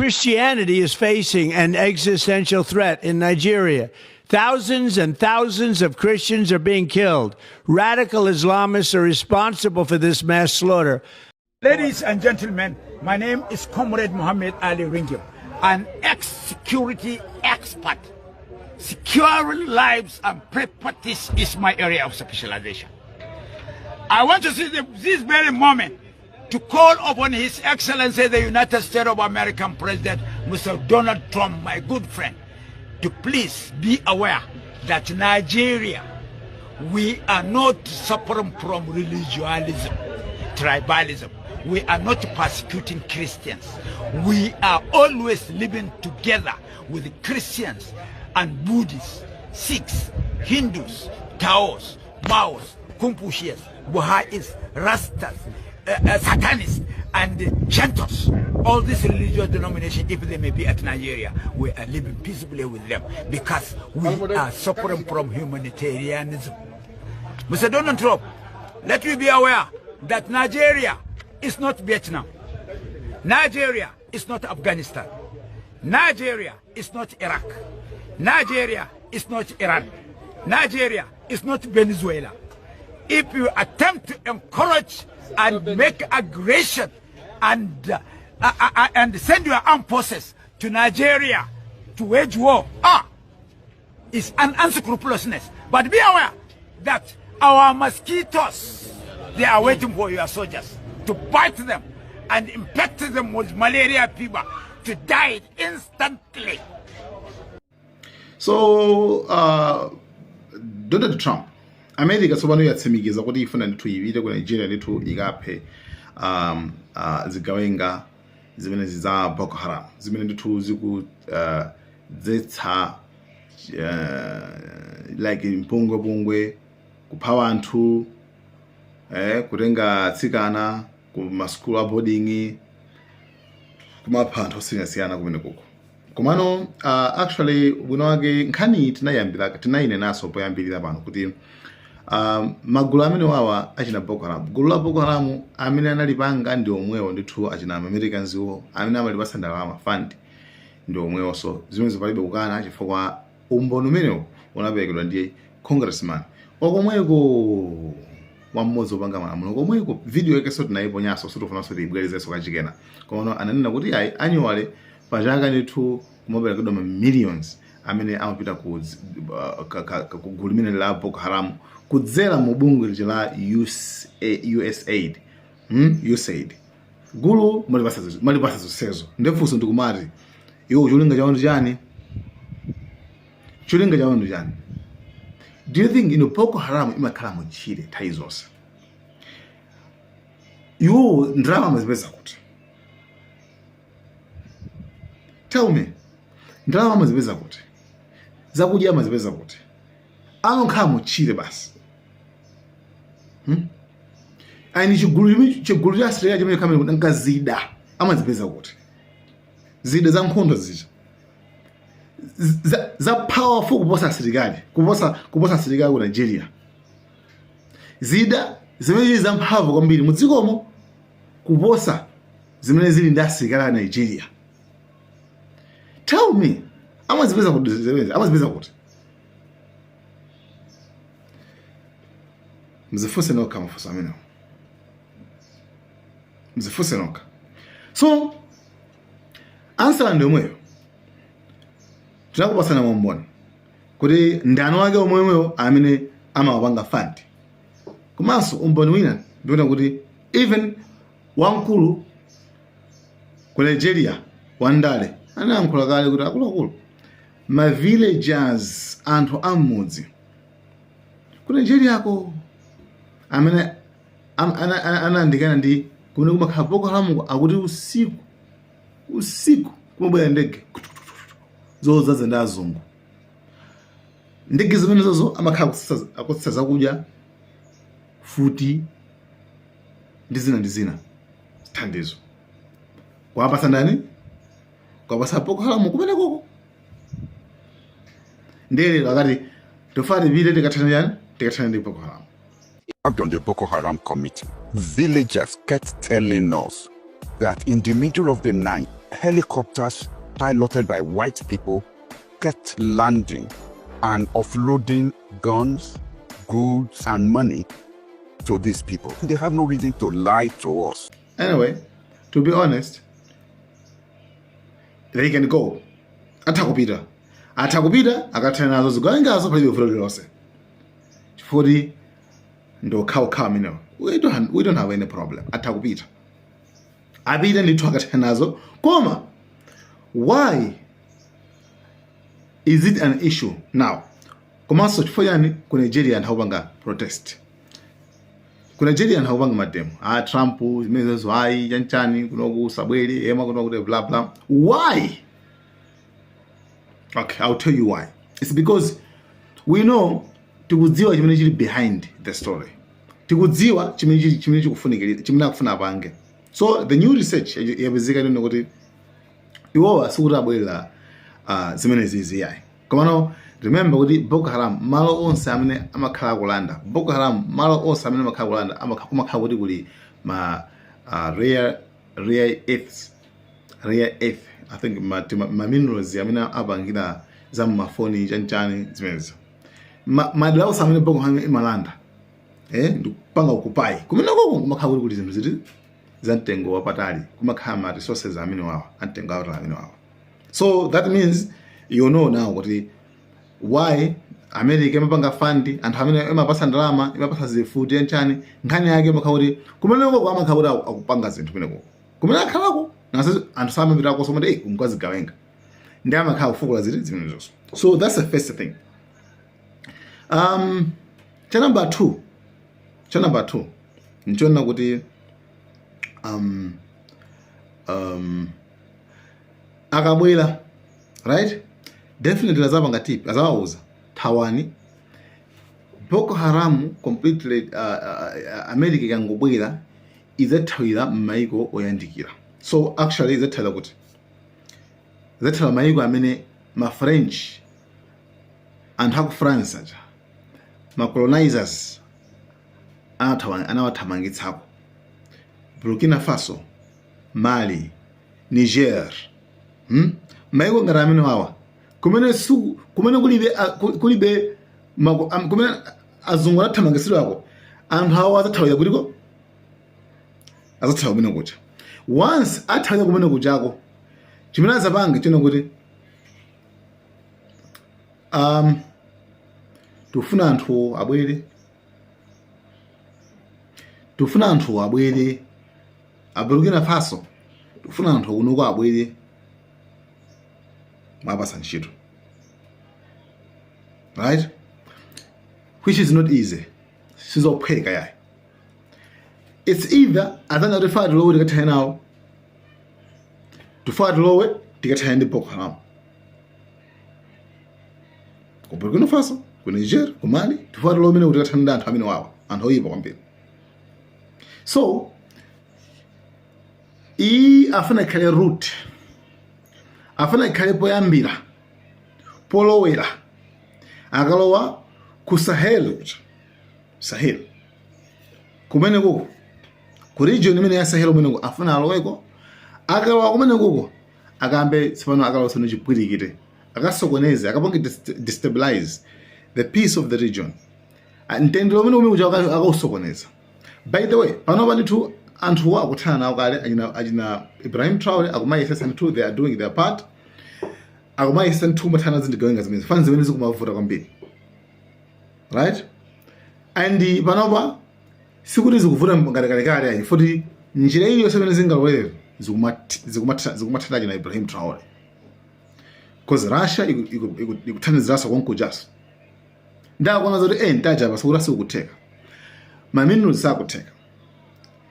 Christianity is facing an existential threat in Nigeria. Thousands and thousands of Christians are being killed. Radical Islamists are responsible for this mass slaughter. Ladies and gentlemen, my name is Comrade Mohammed Ali Ringim, an ex-security expert. Securing lives and properties is my area of specialization. I want to see this very moment to call upon His Excellency the United States of American President, Mr. Donald Trump, my good friend, to please be aware that Nigeria, we are not suffering from religionism, tribalism. We are not persecuting Christians. We are always living together with Christians and Buddhists, Sikhs, Hindus, Taos, Maos, Confucius, Baha'is, Rastas, Satanists, and Shantos. All these religious denominations, if they may be at Nigeria, we are living peaceably with them because we are suffering from humanitarianism. Mr. Donald Trump, let me be aware that Nigeria is not Vietnam. Nigeria is not Afghanistan. Nigeria is not Iraq. Nigeria is not Iran. Nigeria is not Venezuela. If you attempt to encourage and make aggression and send your armed forces to Nigeria to wage war, it's an unscrupulousness. But be aware that our mosquitoes, they are waiting for your soldiers to bite them and infect them with malaria fever to die instantly. So Donald Trump, America tsopano yatsimikiza kuti ifuna ndithu ipite ku Nigeria ndithu ikaphe zigawenga zimene za Boko Haram zimene ndithu zikudzetsa like mpungwepungwe, kupha anthu, kutenga atsikana ku masukulu a boarding, kumapha anthu osiyanasiyana kumene kuko. Komano actually bwino wake nkhani tinayambira, tinayinenanso poyambirira pano kuti magulu amene wawa achina Boko Haram, gulu la Boko Haram amene analipanga ndi omwewo ndithu achina Americans wo amene amalipasa ndalama, fund ndi omwewo. So zimene palibe kukana chifukwa umboni umenewo unaperekedwa ndi congressman wakomweko, wam'modzi wopanga malamulo komweko. Video yakenso tinayiponyanso, sitifunanso tiyibwerezenso kachikena. Komano ananena kuti ayi, annually pachaka ndithu kumaperekedwa ma millions amene amapita ku gulu limene la Boko Haram kudzera mu bungwe lija la USAID, USAID. Gulu malipasa zonsezo. Ndefunso ndikumati iwo cholinga chawo ndi chani? Cholinga chawo ndi chani? Do you think ino Boko Haram imakhala mutchire nthawi zonse? Iwo ndalama amazipeza kuti? Tell me, ndalama amazipeza kuti? Zakudya amazipeza kuti? Amakhala mutchire basi, Ani chigulu cha asilikali chimene kamene nanga zida amazipeza kuti? Zida za nkhondo zija za powerful kuposa asilikali, kuposa asilikali ku Nigeria, zida zimene zili zamphamvu kwambiri mudzikomo kuposa zimene zili ndi asilikali a Nigeria. Tell me, amazipeza kuti zimenezi? Amazipeza kuti? Mzifunse nokha mafunso amenewo, mzifunse nokha. So answer ndi yomweyo tinakupasana maumboni kuti ndani wake omweyo amene amawapanga fund. Komanso umboni wina ndiona kuti even wamkulu ku Nigeria wandale anayankhula kale kuti akuluakulu, ma villagers, anthu am'mudzi ku Nigeriako amene anayandikana ndi kumene kumakhala Boko Haram, akuti usiku usiku kumabwera ndege zodzaza ndi azungu. Ndege zimenezozo amakhala akutsitsa zakudya, futi ndi zina ndi zina, thandizo kuwapasa ndani? Kuwapasa Boko Haram kumene koko. Ndiye lero akati tofuna tipite tikathane yani, tikathane ndi Boko Haram. On the Boko Haram committee, villagers kept telling us that in the middle of the night, Helicopters piloted by white people kept landing and offloading guns, goods, and money to these people. They have no reason to lie to us. Anyway, to be honest, they can go. Atha kupita, atha kupita akathana nazo zigawengazo, palibe vuto lililonse chifukwa ndi okhaokha amenewo. We don't have any problem. Atha kupita, apite ndithu akathana nazo. Koma why is it an issue now? Komanso chifukwa chani ku Nigeria anthu akupanga protest? Ku Nigeria anthu akupanga mademo a Trump, zimenezo ayi, chanchani, kunoku sabwere yema kuno kuti bla bla. Why? Okay, I'll tell you why. It's because we know, tikudziwa chimene chili behind the story. Tikudziwa chimene chili, chimene chikufunikira, chimene akufuna apange. So the new research yapezeka nene kuti iwowa sikuti abwerera zimene zizi yayi. Komano remember kuti Boko Haram, malo onse amene amakhala kulanda Boko Haram, malo onse amene amakhala kulanda, kumakhala kuti kuli ma rare earths, rare earth, I think ma minerals amene apangira za mumafoni, chanchani, zimenezo. Madera onse amene Boko Haram imalanda, ndikupanga occupy, kumenekoko kumakhala kuti kuli zinthu ziti za mtengo wapatali, kumakhala ma resources amene wawa amtengo wapatali amene wawa. So that means you know now kuti why America imapanga fund anthu amene imapasa ndalama, imapasa zifuti yanchani. Nkhani yake imakhala kuti kumeneko amakhala kuti akupanga zinthu kumeneko kumene akhalako nase anthu samapitako somati ei kumkazigawenga ndi amakhala kufukula ziti zimenezozo. So that's the first thing. Cha number two, cha number two nchona kuti akabwera, right, definitely azapanga tip, azawauza thawani Boko Haram completely. America ikangobwera idzathawira m'mayiko oyandikira. So actually idzathawira kuti idzathawira mayiko amene ma French, anthu aku France aja, ma colonizers anawathamangitsako: Burkina Faso, Mali, Niger, Mayiko ngati amene wawa kumene su kumene kulibe kulibe kumene azungu anathamangitsidwako, anthu awo adzathawira kuliko, adzathawira kumene kucha. Once athawira kumene kuchako, chimene azapange chino kuti tikufuna anthu abwere, tikufuna anthu abwere a Burkina Faso, tikufuna anthu kunoko abwere, mwapasa ntchito, right? Which is not easy, sizophweka yayi. It's either azanga tifuna tilowe tikathane nawo, tifuna tilowe tikathane ndi Boko Haram ku Burkina Faso, ku Niger, ku Mali, tifuna tilowe mene kuti tikathane ndi anthu amene wawa, anthu oyipa kwambiri. So iyi afuna ikhale route, afuna ikhale poyambira, polowera. Akalowa ku Sahel kucha, Sahel kumene kuko, ku region imene ya Sahel kumeneko afuna aloweko. Akalowa kumene kuko, akambe tsopano, akalowa tsono chipwirikiti, akasokoneze, akapange destabilize the peace of the region. Ah, mtendere umene umene uja akausokoneza. By the way, panopa ndithu anthuwo akuthana nawo kale. Achina Ibrahim Traore akumayesesa ndithu, they are doing their part, akumayesesa ndithu kumathana nazo zigawenga zimene fani zimene zikumavuta kwambiri, right? And panopa sikuti zikuvuta ngati kalekale ayi, futi njira iliyonse imene zingalowere zikumathana achina Ibrahim Traore, because Russia ikuthandiziranso konkujaso. Ndakuona zoti ntaja pa sikuti sikukutheka, ma minerals sakutheka,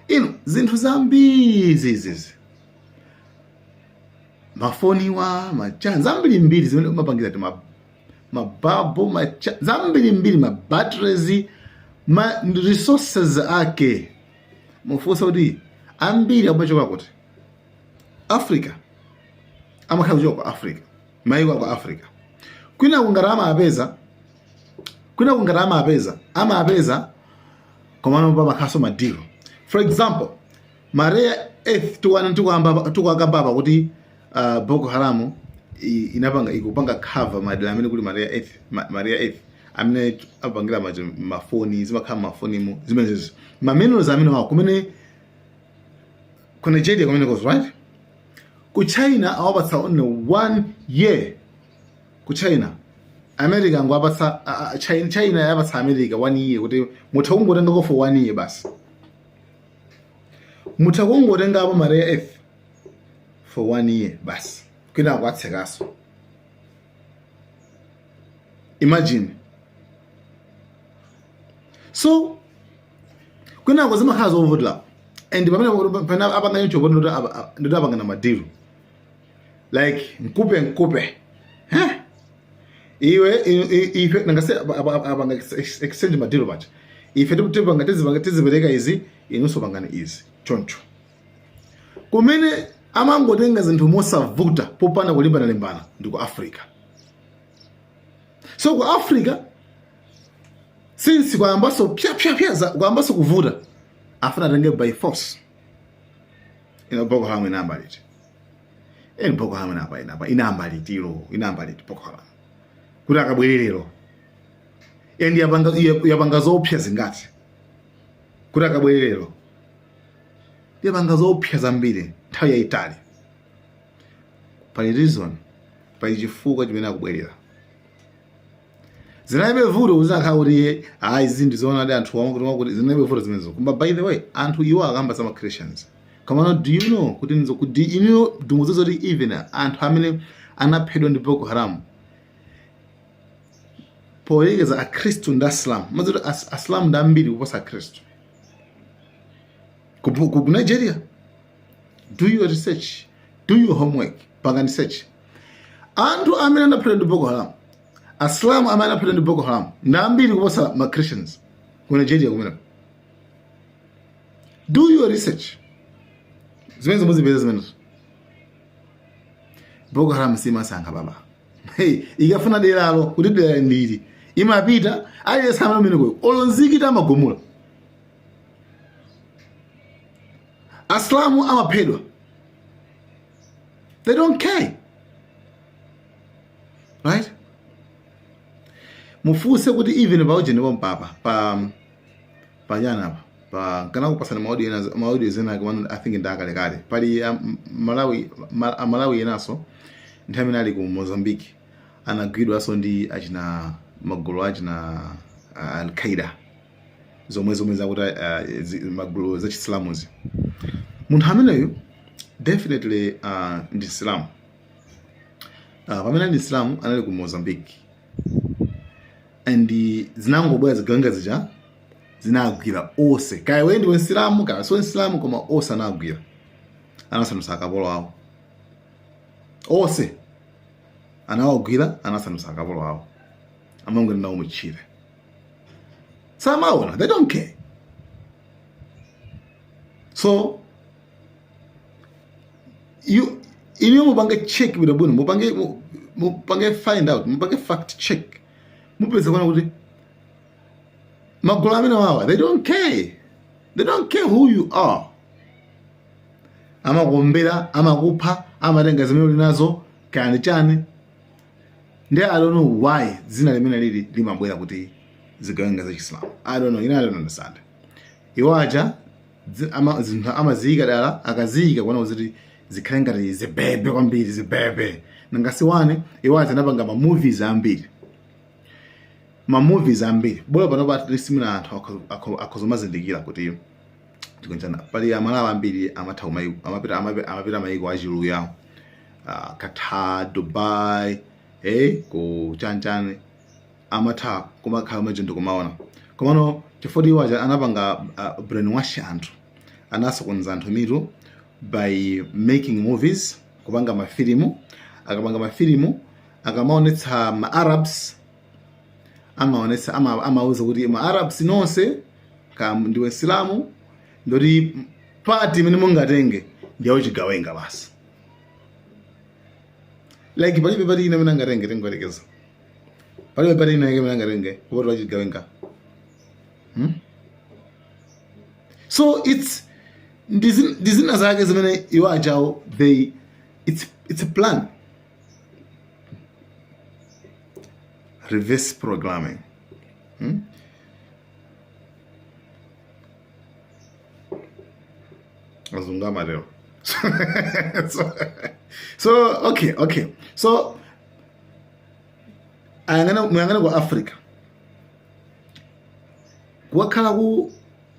ino zinthu zambiri zizizi, mafoniwa, macha zambirimbiri zimene umapangira ti mababo, macha zambirimbiri, ma batteries, ma resources ake, mufunsa kuti ambiri amachoka kuti? Africa. Amakhala kuchoka ku Africa, maiko aku Africa. Kwina kungati amapeza, kwina kungati amapeza, amapeza, komano pamakhaso ma deal. For example, ma rare earth tikwana tikuakamba apa kuti Boko Haram inapanga, ikupanga cover madera amene kuli ma rare earth, ma rare earth amene apangira mafoni, zimakhala mafonimu zimenezizi, ma minerals amene wawo kumene ku Nigeria kumene goes right ku China. Awapatsa only one year ku China. America ngwapatsa China, China yapatsa America one year kuti mutha kungotengako for one year basi, mutha kungotengapo ma rare earth for one year basi, kwina kwatsekaso. Imagine. So kwinako zimakhala zovutirapo, and pamene pamene apanga choncho ndoti apangana ma deal like nkupe nkupe, huh? Iwe ife nangase apanga exchange ma deal pacha. Ife tipanga, tizipanga, tizipereka izi, inunso pangani izi choncho. Kumene amangotenga zinthu mosavuta popanda kulimbana-limbana ndi ku Africa. So ku Africa, since kwayambaso pyapyapya, kwayambaso kuvuta, afuna atenge by force. Ino Boko Haram inayamba liti? Eni Boko Haram inayamba, inayamba litiro? Inayamba liti Boko Haram kuti akabwererero? And yapanga zoopsa zingati kuti akabwererero? Yapanga zoopsa zambiri nthawi yayitali. Pali reason, pali chifukwa chimene akubwerera. Zinalibe vuto kuzakhala kuti ayi, izi ndizoona anthu wamakuti makuti, zinalibe vuto zimenezo. Koma by the way, anthu iwo akamba za Christians, komano do you know kuti nzo kuti inuyo ndumudziwa kuti even anthu amene anaphedwa ndi Boko Haram, poyerekeza Akhristu ndi Asilamu, mazoti Asilamu ndi ambiri kuposa Akhristu ku Nigeria. Do your research, do your homework, pangani search. Anthu amene anaphedwa ndi Boko Haram, Asilamu amene anaphedwa ndi Boko Haram ndi ambiri kuposa ma Christians ku Nigeria kumeneko. Do your research, zimene muzipeza zimenezo. Boko Haram simasankha baba. Hey, ikafuna deralo kuti dera ndili, imapita aliyense amene umeneko, olo mzikiti amagumula. Asilamu amaphedwa, they don't care, right? Mufunse kuti even paujeni pompapa pa panyana apa pa kana kupasana ma audio ena, ma audio zena koma I think ndakalekale. Pali Malawi, Amalawi enaso nthawi imene ali ku Mozambique anagwidwanso ndi achina magulu achina Al Qaeda, zomwe zakuti magulu zachisilamuzi. Munthu ameneyu definitely ndi Silamu. Pamene ali Silamu anali ku Mozambique and zinangobwera zigawenga zija, zinagwira onse, kaya iwe ndiwe Nsilamu kaya siwe Nsilamu, koma onse anagwira, anasandutsa akapolo awo. Onse anawagwira, anasandutsa akapolo awo, amangwira nawo mutchire, samaona, they don't care. So you iniyo mupange check bwinobwino, mupange find out, mupange fact check, mupeza kuona kuti magulu amene wawa, they don't care, they don't care who you are. Amakuombera, amakupha, amatenga zimene uli nazo, kaya ndi chani. Ndi I don't know why dzina limene lili limabwera kuti zigawenga za Chisilamu. I don't know, ine I don't understand. Iwo aja zinthu amaziyika dala, akaziyika kuona kuti zikhale ngati zibebe kwambiri, zibebe nangasiwane. Iwo aja anapanga ma movies ambiri, ma movies ambiri. Bola panopa at least mwina anthu akhozomazindikira kuti tikunjana. Pali Amalawi ambiri amatha amapita mayiko achiluya, Qatar, Dubai, ku chanchani, amatha kumakhala majondo kumaona. Komano chifukwa iwo aja anapanga brainwash anthu, anasokoneza anthu mitu by making movies, kupanga mafilimu. Akapanga mafilimu, akamaonetsa ma Arabs, amaonetsa, amauza kuti ma Arabs nonse, ka ndiwe Silamu, ndoti party imene mungatenge ndiyawo chigawenga basi. Like palibe party ina imene angatenge, tingoyerekeza, palibe party ina imene angatenge kupatula chigawenga, So it's ndi zina zake zimene iwo ajawo they it's It's a plan. Reverse programming. Azungu amatero. So okay. So ayang'ana muyang'ane ku Africa. Kuwakhala ku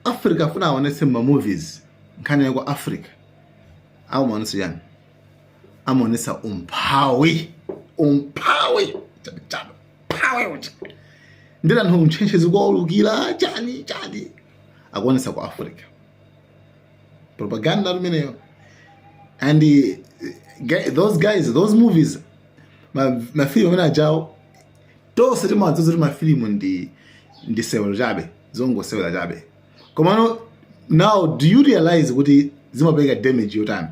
Africa afuna aonetse ma movies nkhani ya ku Africa. Amaonetsa chani? Amaonetsa umphawi. Umphawi. Chabe chabe. Umphawi uja. Ndi anthu ntchentche zikuwaulukira chani chani. Akuonetsa ku Africa. Propaganda imeneyo. And those guys, those movies, mafilimu amene ajawo tonse timadziwa kuti mafilimu ndi sewero chabe, zongosewera chabe. Komano now do you realize kuti zimapereka damage yotani?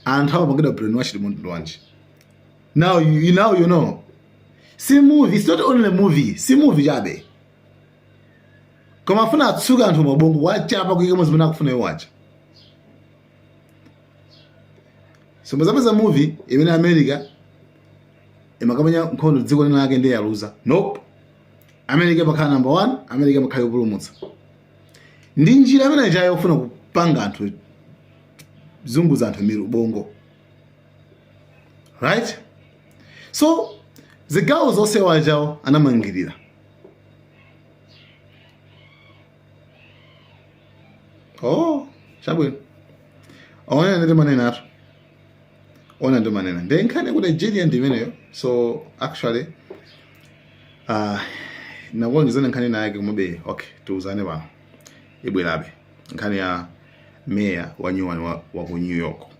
Anthu amapangidwa brainwashed munthu wanji. Now you know. Si movie, it's not only a movie, si movie chabe. Koma afuna atsuka anthu mabongo wachapa kuyikamo zimene akufuna iwo aja. So muzapeza movie imene America imakamenya nkhondo dziko lina lake ndiye yaluza. Nope. America imakhala number 1, America imakhala yopulumutsa. Ndi njira imene ija yofuna kupanga anthu zunguza anthu miru bongo. Right? So zigawo zonse wajawo anamangirira. Oh, chabwino. Ona ndi manena atu. Ona ndi manena. Ndi nkhani ku Nigeria ndi imeneyo. So actually nakuonjezani nkhani naye komabe okay tiuzane pano. Ibwerabe. Nkhani ya mayor wa new one wa ku New York.